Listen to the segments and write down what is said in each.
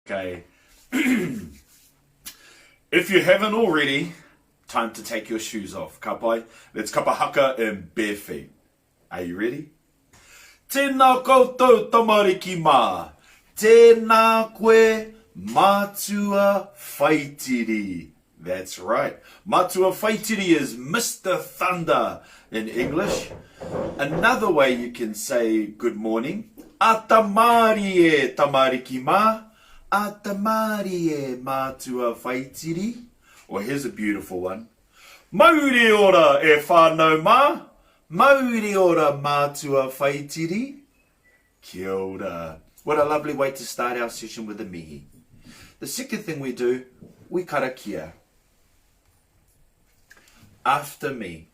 Okay. if you haven't already, time to take your shoes off. Ka pai? Let's kapa haka in bare feet. Are you ready? Tēnā koutou tamariki mā. Tēnā koe Matua Whaitiri. That's right. Matua Whaitiri is Mr. Thunder in English. Another way you can say good morning, Ata mārie tamariki mā, ata mārie Matua Whaitiri. Or here's a beautiful one. Mauri ora e whānau mā, mauri ora Matua Whaitiri. Kia ora. What a lovely way to start our session with a mihi. The second thing we do, we karakia. After me.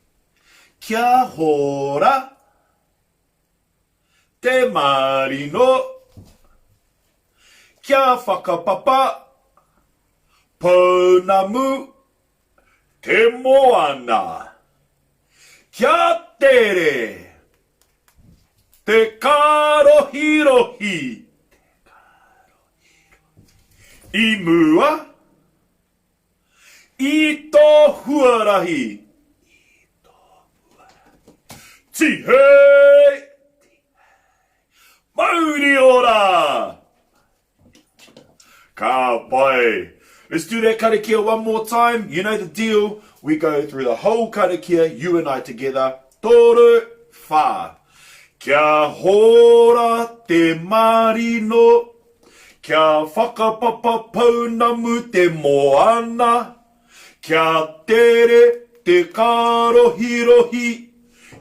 Kia hora te marino. Kia whakapapa pounamu te moana. Kia tere Te kārohirohi. Te kārohirohi. I mua. I tō huarahi. I tō huarahi. Tihei! Tihei. Mauri ora! Ka pai. Let's do that karakia one more time. You know the deal. We go through the whole karakia, you and I together. Toru, whā. Kia hora te marino, kia whakapapa pounamu te moana, kia tere te kārohirohi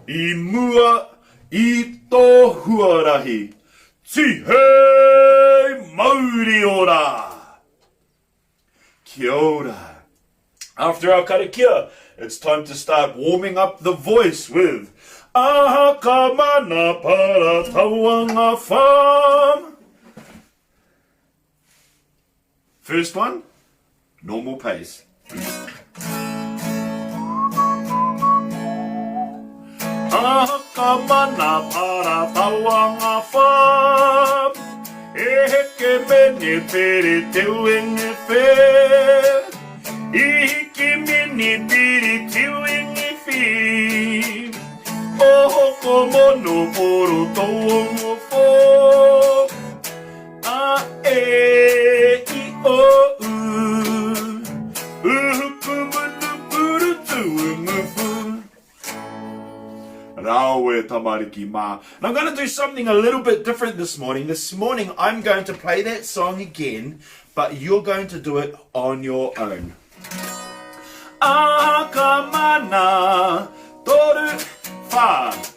i mua i tō huarahi. Tihei mauri ora! Kia ora! After our karakia, it's time to start warming up the voice with Aha ka mana para tauanga farm. First one, normal pace. Ka mana para tauanga wham E heke mene pere te uenge whe I hiki mini piri te uenge whi O hoko mono poro tauongo whō A, E, I, O, U Uhuku munu puru tuungufu Rawe tamariki mā. And I'm going to do something a little bit different this morning. This morning I'm going to play that song again, but you're going to do it on your own. A ka mana, toru, whā.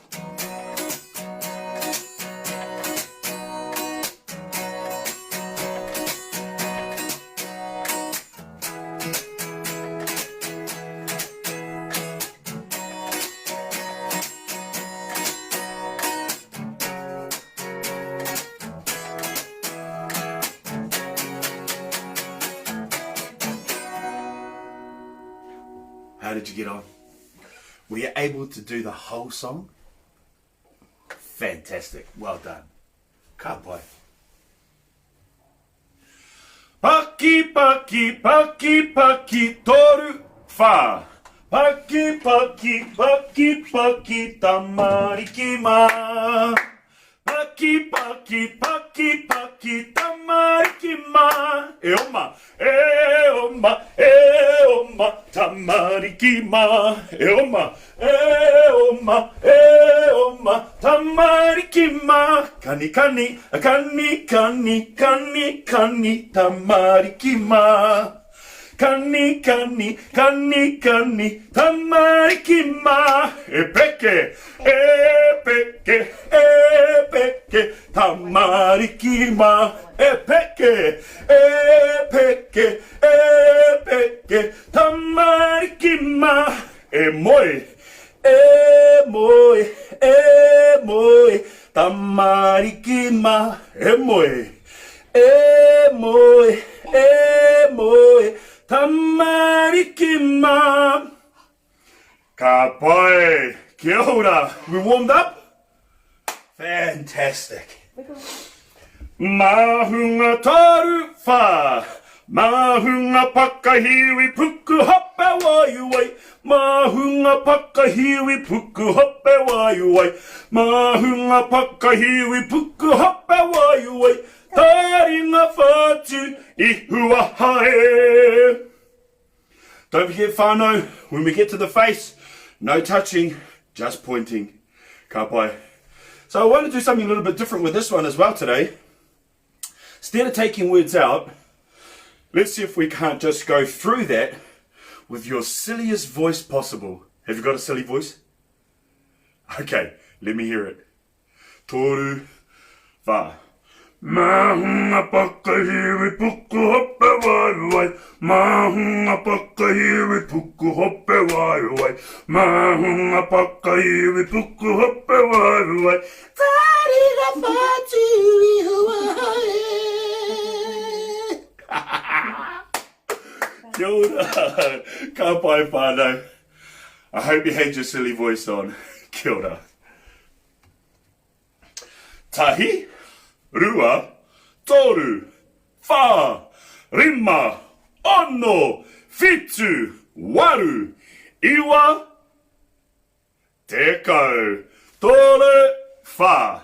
How did you get on? Were you able to do the whole song? Fantastic. Well done. Ka pai. Paki, paki, paki, paki, toru, whā. Paki, paki, paki, paki, tamariki mā. Paki, paki, paki, paki, tamariki mā. E oma, e oma, e oma, tamariki mā. E oma, e oma, e oma, tamariki mā. Kani, kani, kani, kani, kani, kani, tamariki mā. Kani, kani, kani, kani, tamariki mā. E peke, e peke, e peke, tamariki mā. E peke, e peke, e peke, tamariki mā. E moe, e moe, e moe, tamariki mā. E moe, E moe, e moe, tamariki mā. Ka pai! Kia ora! We warmed up? Fantastic. Māhunga taru whā, Māhunga pakahiwi puku hope waiwai, Māhunga pakahiwi puku hope waiwai, Māhunga pakahiwi puku hope waiwai, Taringa whatu ihu aha e. Don't forget whānau, when we get to the face, no touching, just pointing. Ka pai. So I want to do something a little bit different with this one as well today. Instead of taking words out, let's see if we can't just go through that with your silliest voice possible. Have you got a silly voice? Okay, let me hear it. Toru, wha. Māhunga pakahiwi puku hope waiwai, Māhunga pakahiwi puku hope waiwai, Māhunga pakahiwi puku hope waiwai, Taringa whatu ihu aha e. Kia ora, ka pai whānau. I hope you had your silly voice on. Kia ora. Tahi, rua, toru, whā, rima, ono, whitu, waru, iwa, tekau, toru, whā.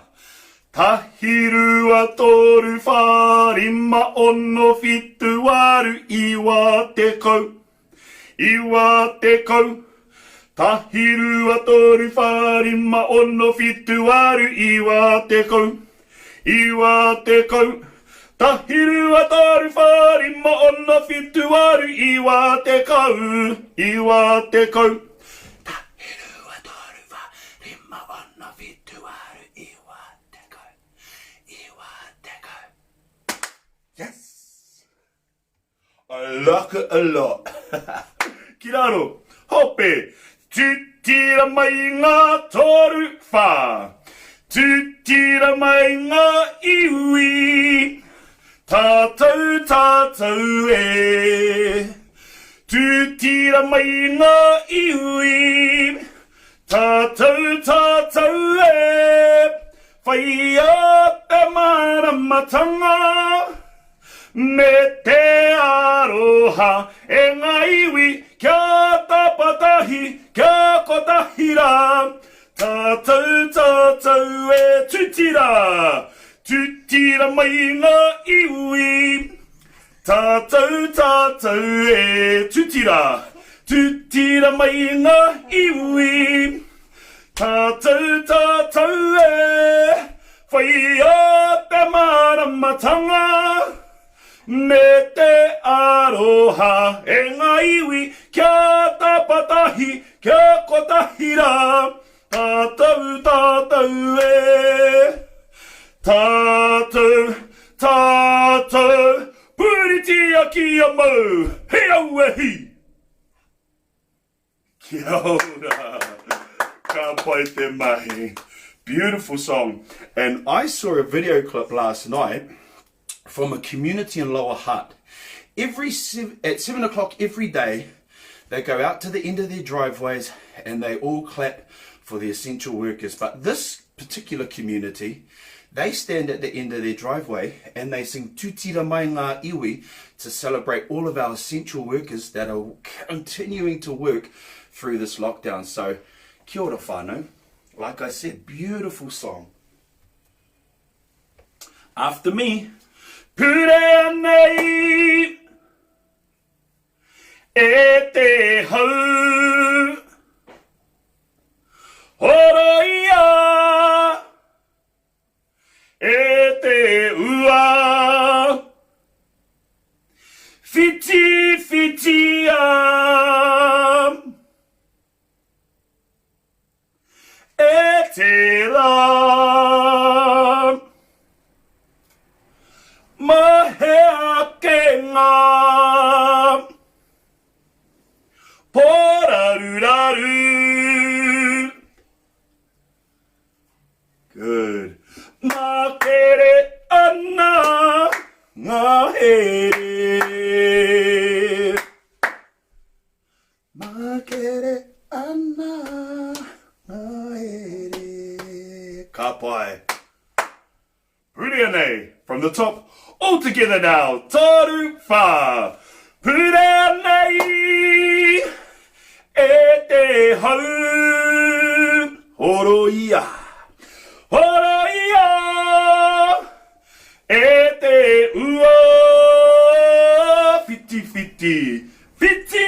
Tahi, rua, toru, whā, rima, ono, whitu, waru, iwa, tekau. 90. Tahi, rua, toru, whā, rima, ono, whitu, waru, 90. 90. Tahi, rua, toru, whā, rima, ono, whitu, waru, 90. 90. Tahi, rua, toru, whā, rima, ono, whitu, waru, 90. 90. Yes! I like it a lot. Ki raro, hope, tutira mai ngā toru whā, tutira mai ngā iwi, tātou tātou e. Tutira mai ngā iwi, tātou tātou e, whaia te māramatanga. Me te aroha e ngā iwi kia tapatahi, kia kotahi rā. Tātou, tātou e tutira, tutira mai ngā iwi. Tātou, tātou e tutira, tutira mai ngā iwi. Tātou, tātou e, whaia te māramatanga me te aroha e ngā iwi kia tapatahi, kia kotahi rā. Tātou, tātou e, tātou, tātou, puritia kia mau, he aue hi! Kia ora! Ka pai te mahi. Beautiful song. And I saw a video clip last night from a community in Lower Hutt. Every at 7 o'clock every day, they go out to the end of their driveways and they all clap for the essential workers. But this particular community, they stand at the end of their driveway and they sing Tutira Mai Ngā Iwi to celebrate all of our essential workers that are continuing to work through this lockdown. So, kia ora whānau. Like I said, beautiful song. After me. Purea nei e te hau. Horoia e te ua. Whitiwhitia e te rā. Mahea ake ngā pōraruraru. Good. Makere ana ngā here. Makere ana ngā here. Ka pai. Purea nei, from the top, all together now, toru, wha. Purea nei, e te hau, horoia, horoia, e te ua, whiti whiti, whiti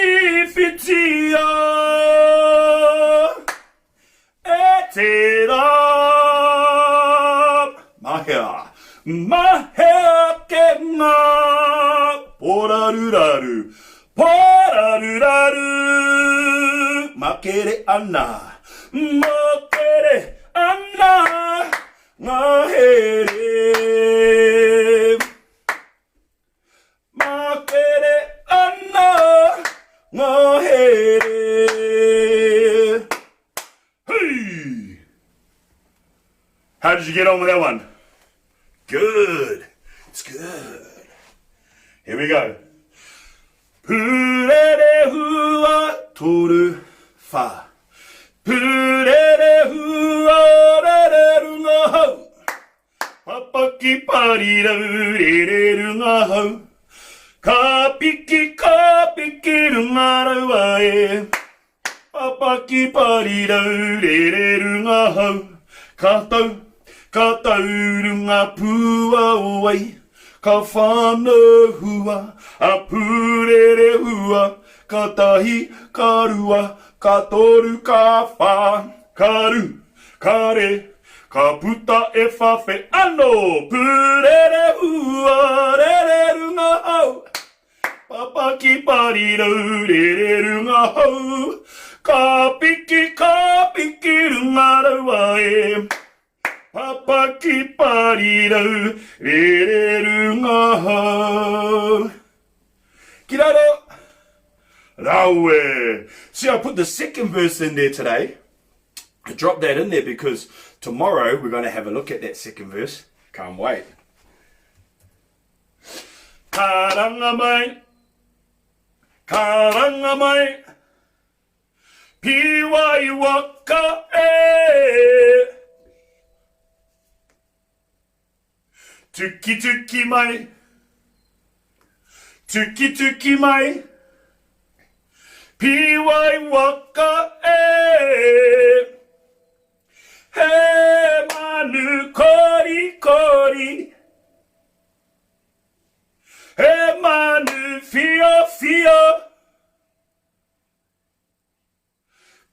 whitia. E tērā, mahea, mahea ake ngā pōraruraru, pōraruraru, makere ana, makere ana ngā here. Makere ana ngā here. Hey! How did you get on with that one? Good. It's good. Here we go. Purerehua toru wha. Purerehua rere runga hau. Papaki parirau rere runga hau. Ka piki, ka piki runga raua e. Papaki parirau rere runga hau. Ka tau, ka tau runga pūaoai. Ka whānau hua a Pūrerehua. Ka tahi, ka rua, ka toru, ka whā, ka ru, ka re, ka puta e whawhe ano, Purerehua, rere runga hau, Papaki parirau, rere runga hau, Ka piki, ka piki runga raua e, Papaki parirau, rere runga hau. Ki raro! Rawe! See, I put the second verse in there today. I dropped that in there because tomorrow we're going to have a look at that second verse. Can't wait. Karanga mai, karanga mai, piwai waka e. Tukituki mai, tukituki mai, Piwai waka e. He manu korikori, He manu whiowhio.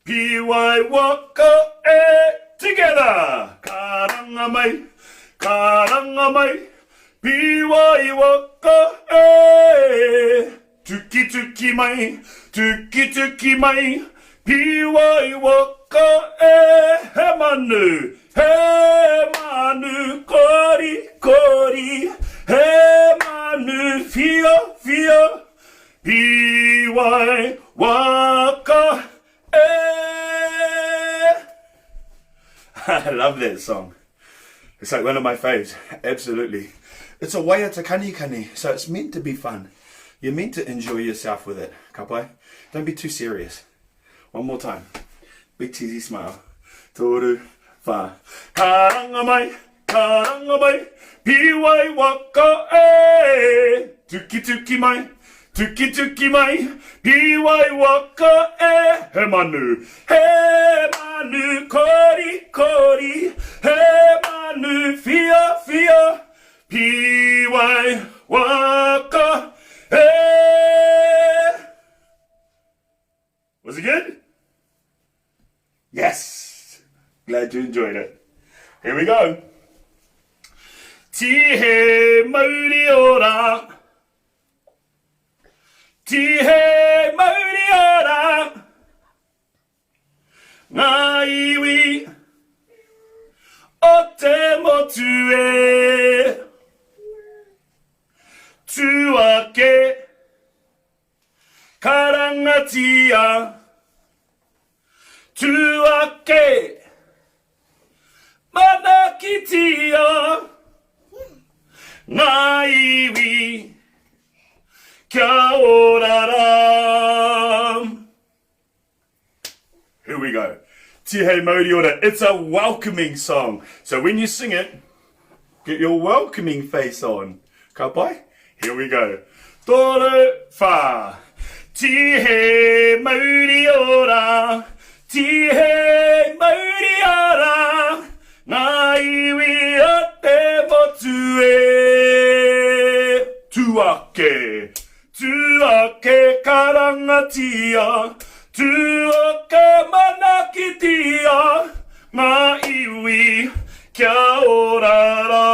Piwai waka e together! Karanga mai, karanga mai, Piwai waka e. Tukituki mai, tukituki mai, Piwai waka e. He manu, he manu korikori, He manu whiowhio, Piwai waka e. I love that song. It's like one of my faves, absolutely. It's a waiata kanikani, so it's meant to be fun. You're meant to enjoy yourself with it, ka pai? Don't be too serious. One more time. Big cheesy smile. Toru, wha. Karanga mai, karanga mai, piwai waka e. Tuki tuki mai, tuki tuki mai, piwai waka e. He manu, he manu kori kori, he manu whia whia, piwai waka e. Was it good? Yes! Glad you enjoyed it. Here we go. Tihe mauri ora. Tihe mauri ora. Ngā iwi o te motu e. Tū ake. Karangatia, tū ake, manakitia ngā iwi kia ora rā. Here we go. Tihei Mauri Ora. It's a welcoming song. So when you sing it, Get your welcoming face on. Ka pai? Here we go. Toru, wha. Tihe mauri ora, tihe mauri ora, ngā iwi o te motu e. Tū ake, tū ake karangatia, tū ake manakitia, ngā iwi kia ora rā.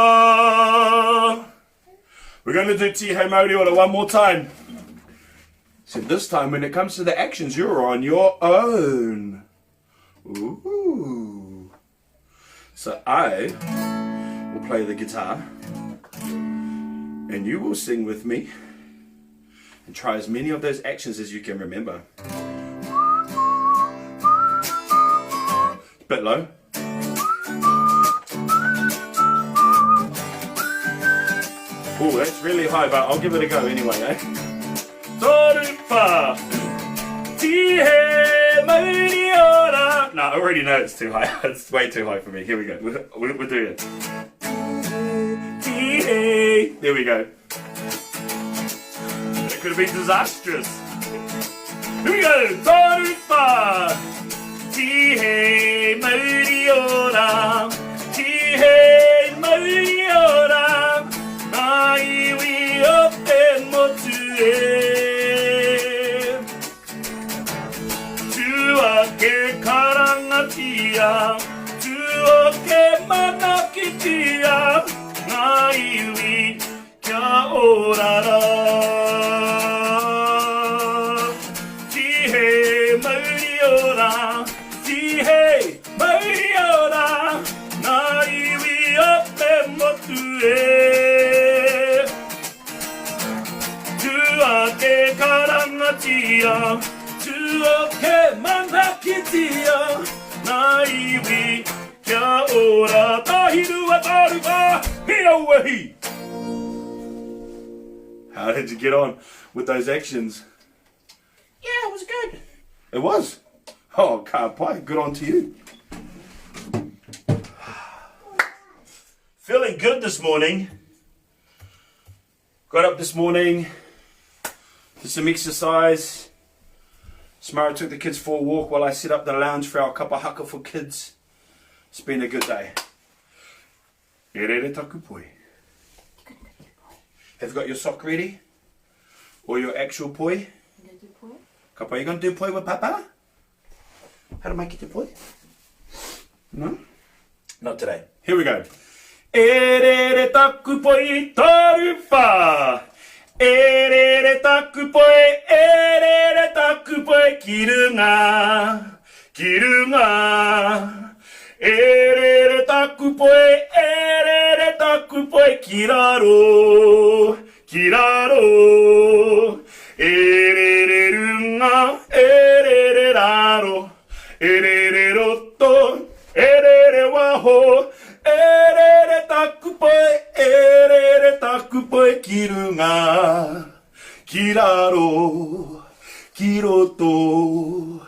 We're going to do Tihei Mauri Ora one more time. So this time when it comes to the actions, you're on your own. Ooh. So I will play the guitar and you will sing with me and try as many of those actions as you can remember. Bit low. Oh, that's really high, but I'll give it a go anyway, eh? Torupa! Tihe mauri ora! No, I already know it's too high. It's way too high for me. Here we go. We're, we're, we're doing it. Tihe! There we go. It could have been disastrous. Here we go! Torupa! Tihei mauri ora, tihei mauri ora, ngā iwi o te motu e. Tū ake karangatia, tū ake manakitia, ngā iwi Kia ora rā. Tihei mauri ora, tihei mauri ora, ngā iwi o te motu e. Tū ake karangatia, tū ake manakitia, ngā iwi Kia ora, Tahirua Tarupa, he auahi! How did you get on with those actions? Yeah, it was good. It was? Oh, ka pai, good on to you. Feeling good this morning. Got up this morning, did some exercise. Smara took the kids for a walk while I set up the lounge for our kapa haka for kids. It's been a good day. E rere taku poi. Have you got your sock ready? Or your actual poi? Kapa, you gonna do poi with Papa? How to make it to poi? No? Not today. Here we go. E rere taku poi taruwha. E rere taku poi, e rere taku poi ki runga, ki runga. E rere taku poi, e rere taku poi ki raro, ki raro. E rere runga, e rere raro, e rere roto, E rere waho, e rere taku poe, e rere taku poe ki runga, ki raro, ki roto,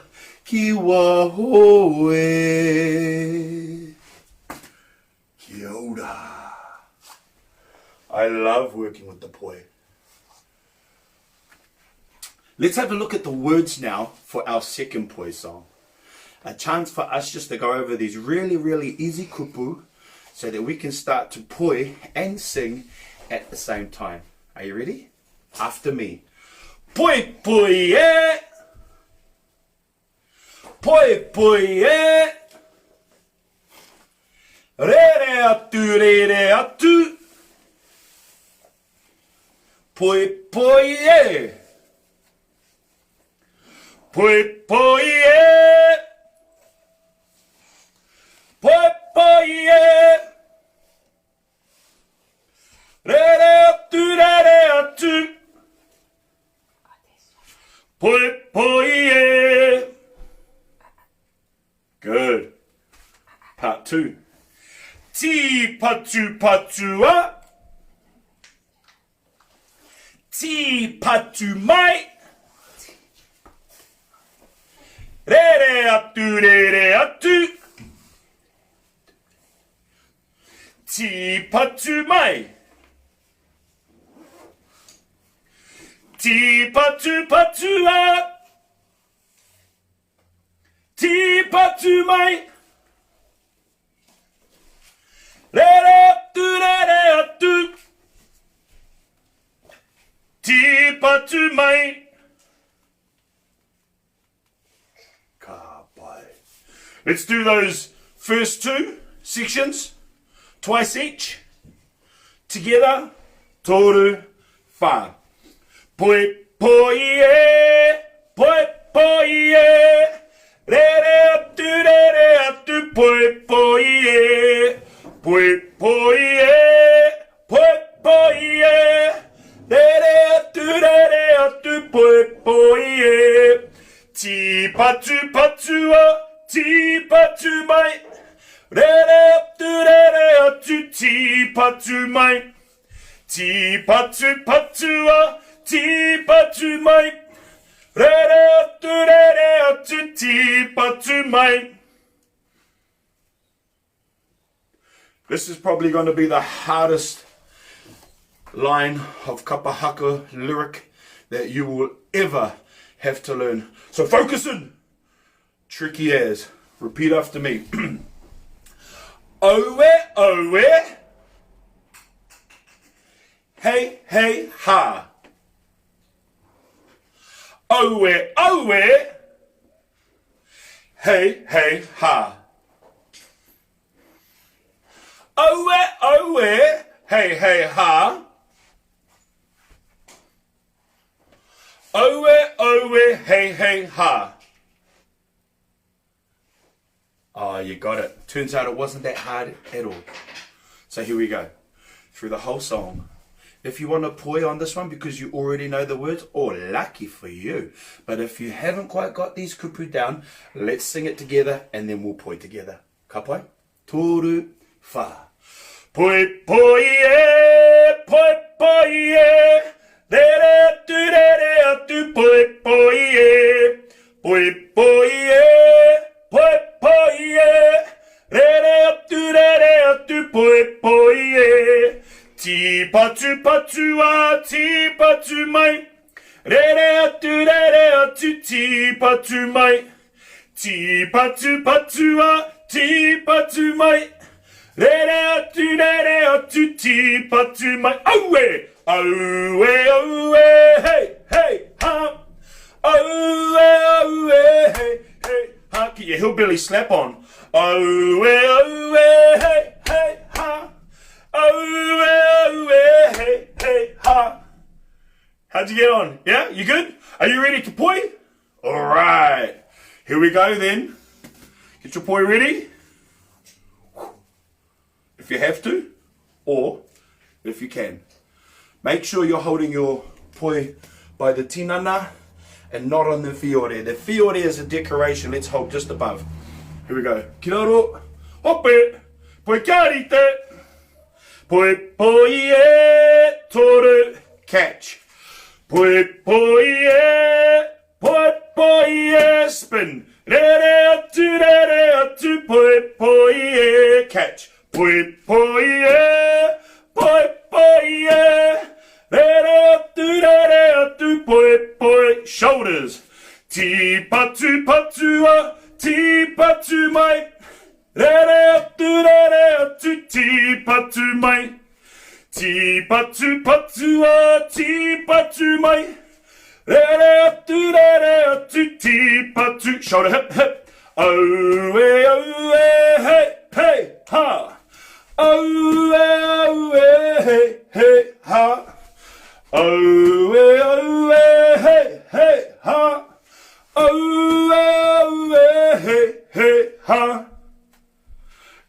ki waho e. Kia ora. I love working with the poi. Let's have a look at the words now for our second poi song. A chance for us just to go over these really, really easy kupu so that we can start to poi and sing at the same time. Are you ready? After me. Poi poi e! Poi poi e! Rere atu, rere atu! Poi poi e! Poi poi e! Poi poi e! Rere atu, rere atu! Poi poi e! Good. Part 2. Tī patu patua. Tī patu mai. Rere atu, rere atu. Tīpatu mai. Tīpatupatua. Tīpatu mai. Rere atu, rere atu. Tīpatu mai. Ka pai. Let's do those first two sections, twice each. Together, toru, wha. Poi poi e, poi poi e, rere atu, rere atu, poi poi e, poi poi e, Poi poi e, rere atu, rere atu, poi poi e. Tīpatu patua, tīpatu mai, rere atu, rere atu, tīpatu mai. Tīpatu patua, tīpatu mai, rere atu, rere atu, tīpatu mai. This is probably going to be the hardest line of kapa haka lyric that you will ever have to learn. So focus in! Tricky as. Repeat after me. Owe, owe. Hey, hey, ha. Owe, owe. Hey, hey, ha. Aue, aue, hey, hey, ha. Aue, aue, hey, hey, ha. Oh, you got it. Turns out it wasn't that hard at all. So here we go. Through the whole song. If you want to poi on this one because you already know the words, oh, lucky for you. But if you haven't quite got these kupu down, let's sing it together and then we'll poi together. Ka pai? Toru, wha. Poi poi e, poi poi e, rere atu, rere atu, poi poi e, poi poi e, poi poi e, rere atu, rere atu, poi poi e. Tīpatupatua, tīpatu mai, rere atu, rere atu, tīpatu mai. Tīpatupatua, tīpatu mai, rere atu, rere atu, tīpatu mai, aue! Aue, aue, hei, hei, ha! Aue, aue, hei, hei, ha! Get your hillbilly slap on. Aue, aue, hei, hei, ha! Aue, aue, hei, hei, ha! How'd you get on? Yeah, you good? Are you ready to poi? All right, here we go then. Get your poi ready. If you have to, or if you can. Make sure you're holding your poi by the tinana and not on the whiore. The whiore is a decoration. Let's hold just above. Here we go. Kiraro, hope, poi kia rite. Poi poi e toru, catch. Poi poi e, poi poi e, spin. Rere atu, rere atu, poi poi e, catch. Poi poi e, poi poi e, rere atu, rere atu, poi poi, shoulders. Tīpatu patua, tīpatu mai. Rere atu, rere atu, tīpatu mai. Tīpatu patua, tīpatu mai. Rere atu, rere atu, tīpatu, shoulder hip, hip. Aue, aue, hei, hei, ha. Aue, aue, hei, hei, ha. Aue, aue, hei, hei, ha. Aue, aue, he, he, ha.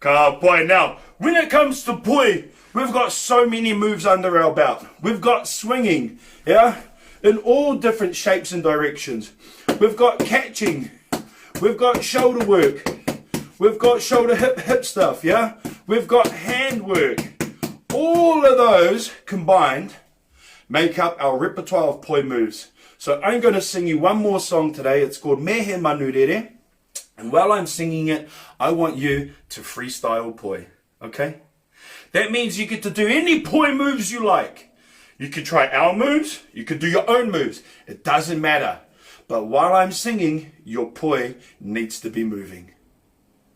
Ka pai. Now, when it comes to poi, we've got so many moves under our belt. We've got swinging, yeah, in all different shapes and directions. We've got catching. We've got shoulder work. We've got shoulder hip hip stuff, yeah? We've got hand work. All of those combined make up our repertoire of poi moves. So I'm going to sing you one more song today. It's called Me He Manu Rere. And while I'm singing it, I want you to freestyle poi, okay? That means you get to do any poi moves you like. You can try our moves, you can do your own moves. It doesn't matter. But while I'm singing, your poi needs to be moving.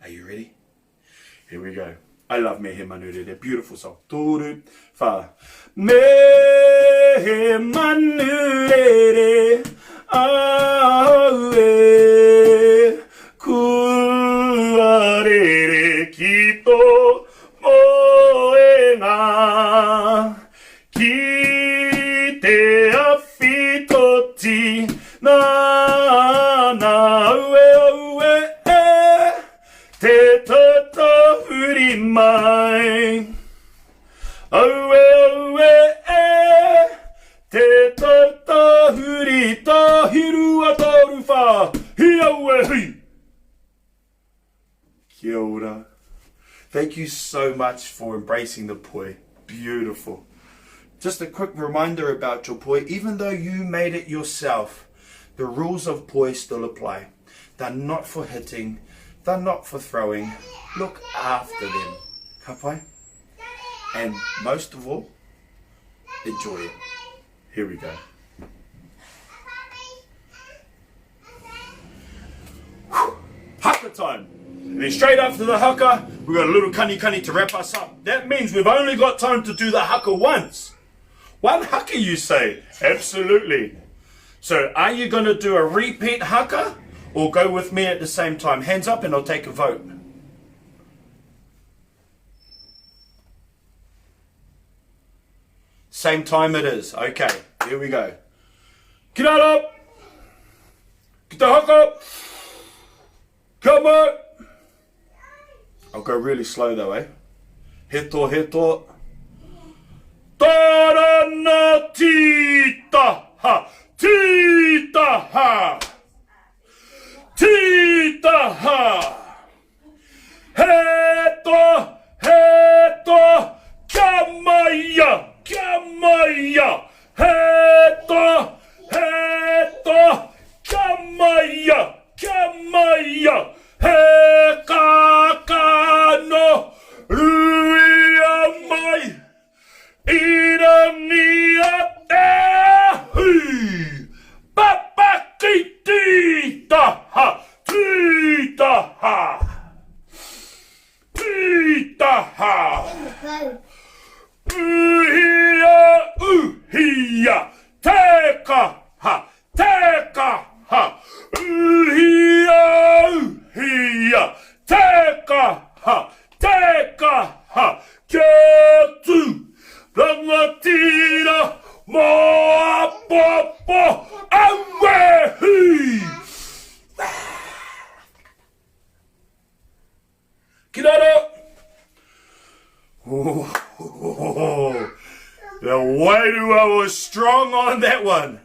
Are you ready? Here we go. I love Me He Manu Rere. Beautiful song. Toru, wha. Me he manu rere, au e, kua rere ki tō moenga, ki te awhi toti, nā, nā, aue, aue, e. Te tatahuri mai. Aue, aue, e. Te tatahuri tahirua taruwha. Hi aue hui. Kia ora. Thank you so much for embracing the poi. Beautiful. Just a quick reminder about your poi, even though you made it yourself, the rules of poi still apply. They're not for hitting, they're not for throwing. Look after them. Ka pai? And most of all, enjoy it. Here we go. Haka time! And then straight after the haka, we've got a little kanikani to wrap us up. That means we've only got time to do the haka once. One haka, you say? Absolutely. So are you going to do a repeat haka or go with me at the same time? Hands up and I'll take a vote. Same time it is. Okay, here we go. Get up! Get the hook up! Come on! I'll go really slow though, eh? He to, he to. Tarana tita ha! Tita ha! Tita ha! He to, he to, kia maia, kia maia. He to, he to, kia maia, kia maia. He kākano, ruia mai, i rangi a te hui. Papaki tītaha, tītaha, tītaha. Uhia, uhia, tekaha, tekaha. Uhia, uhia, tekaha, tekaha. Kia tū, rangatira mō āpōpō, aue hui! Ki raro! Oh, the wairua was strong on that one.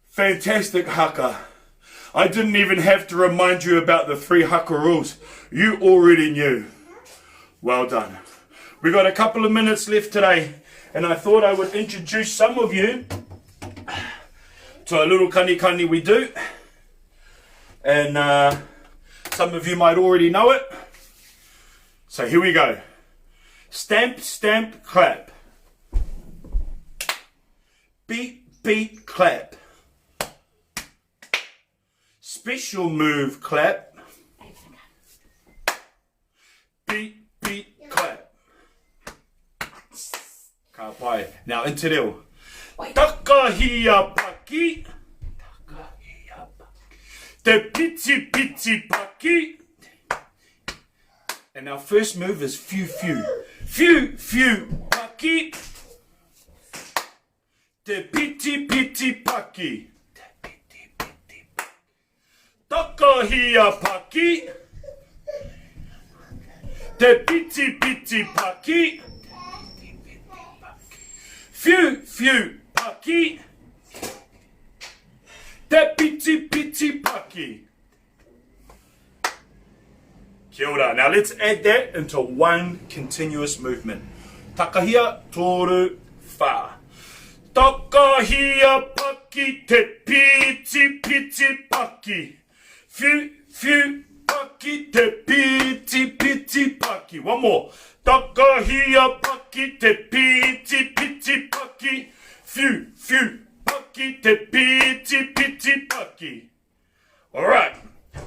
Fantastic haka. I didn't even have to remind you about the three haka rules. You already knew. Well done. We got a couple of minutes left today, and I thought I would introduce some of you to a little kanikani we do. And uh, some of you might already know it. So here we go. Stamp, stamp, clap. Beat, beat, clap. Special move, clap. Beat, beat, clap. Ka pai. Now, in te reo. Takahia paki. Takahia paki. Te piti piti paki. And our first move is few few. Few few paki. Te piti piti paki. Te piti piti paki. Takahia paki. Te piti piti paki. Few few paki. Te piti piti paki. Kia ora. Now let's add that into one continuous movement. Takahia, toru, wha. Takahia paki te piti piti paki. Whiu, whiu, paki te piti piti paki. paki. One more. Takahia paki te piti piti paki. Whiu, whiu, paki te piti piti paki. All right,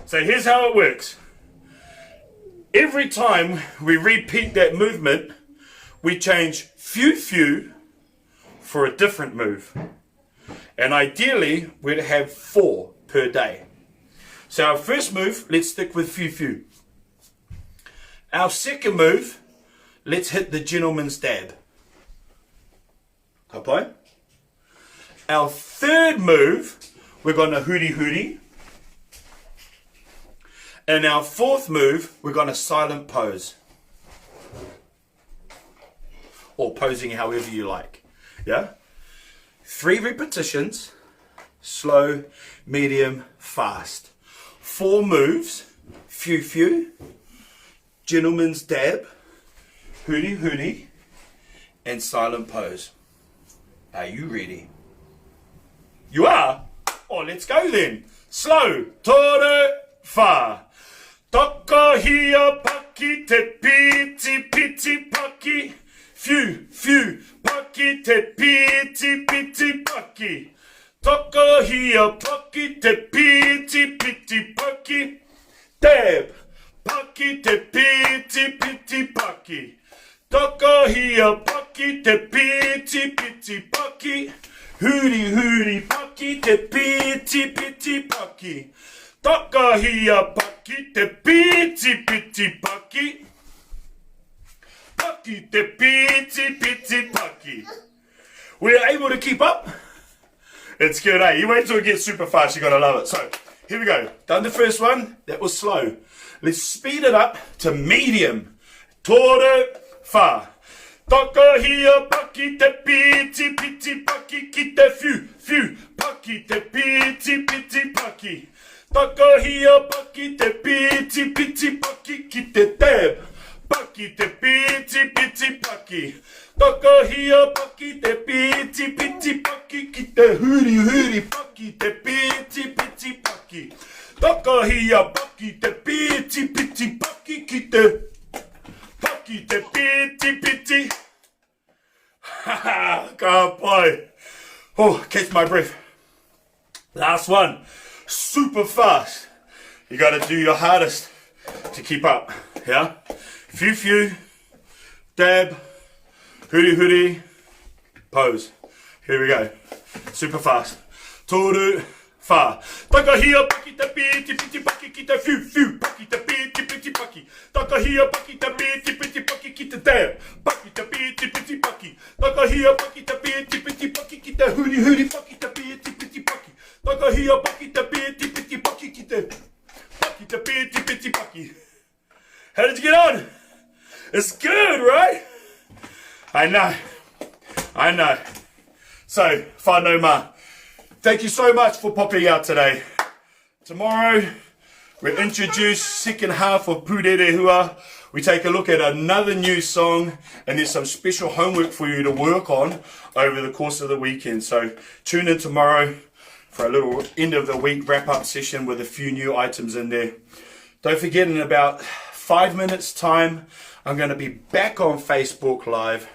so here's how it works. Every time we repeat that movement, we change few few for a different move. And ideally, we'd have four per day. So our first move, let's stick with few few. Our second move, let's hit the gentleman's dab. Ka pai? Our third move, we're going to huri huri. And our fourth move, we're going to silent pose. Or posing however you like. Yeah? Three repetitions, slow, medium, fast. Four moves, few, few, gentleman's dab, huri huri, and silent pose. Are you ready? You are? Oh, let's go then. Slow. Toru, wha. Takahia paki te piti piti paki. Whiu, whiu, paki te piti piti paki. Takahia paki te piti piti paki. Dab! Paki te piti piti paki. Takahia paki te piti piti paki. Huri huri paki te piti piti paki. Takahia paki te piti piti paki. Paki te piti piti paki. We are able to keep up. It's good, eh? You wait till it gets super fast, you're gonna love it. So, here we go. Done the first one, that was slow. Let's speed it up to medium. Toru, wha. Takahia paki te piti piti paki ki te whiu, whiu, paki te piti piti paki. Takahia paki te piti piti paki ki te dab. Paki te piti piti paki. Takahia paki te piti piti paki ki te huri huri paki te piti piti paki. Takahia paki te piti piti paki ki te paki te piti piti. Ha ha, ka pai. Oh, catch my breath. Last one, super fast. You gotta do your hardest to keep up, yeah? Few few, dab, huri huri, pose. Here we go, super fast. Toru, wha. Takahia paki te piti piti paki ki te whiu whiu paki te piti piti paki. Takahia paki te piti piti paki ki te dab, paki te piti piti paki. Takahia paki te piti piti paki ki te huri huri paki te piti piti paki. Takahia paki te piti piti paki ki te paki te piti piti paki. How did you get on? It's good, right? I know. I know. So, whānau mā, thank you so much for popping out today. Tomorrow, we introduce second half of Pūrerehua. We take a look at another new song, and there's some special homework for you to work on over the course of the weekend. So tune in tomorrow for a little end of the week wrap up session with a few new items in there. Don't forget, in about 5 minutes time, I'm going to be back on Facebook Live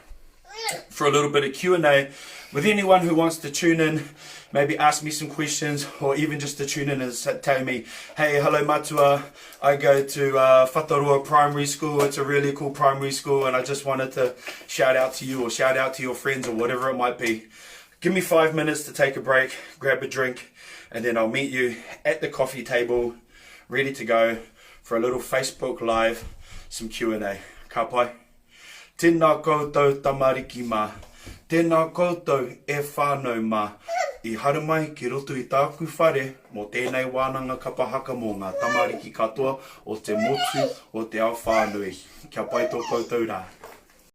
for a little bit of Q&A with anyone who wants to tune in, maybe ask me some questions, or even just to tune in and tell me, hey, hello Matua, I go to Whataroa Primary School, it's a really cool primary school, and I just wanted to shout out to you or shout out to your friends or whatever it might be. Give me 5 minutes to take a break, grab a drink, and then I'll meet you at the coffee table, ready to go for a little Facebook Live, some Q&A. Ka pai. Tēnā koutou tamariki mā. Tēnā koutou e whānau mā. I haramai ki roto i tāku whare mō tēnei wānanga kapa haka mō ngā tamariki katoa o te motu o te ao whānui. Kia pai tō koutou rā.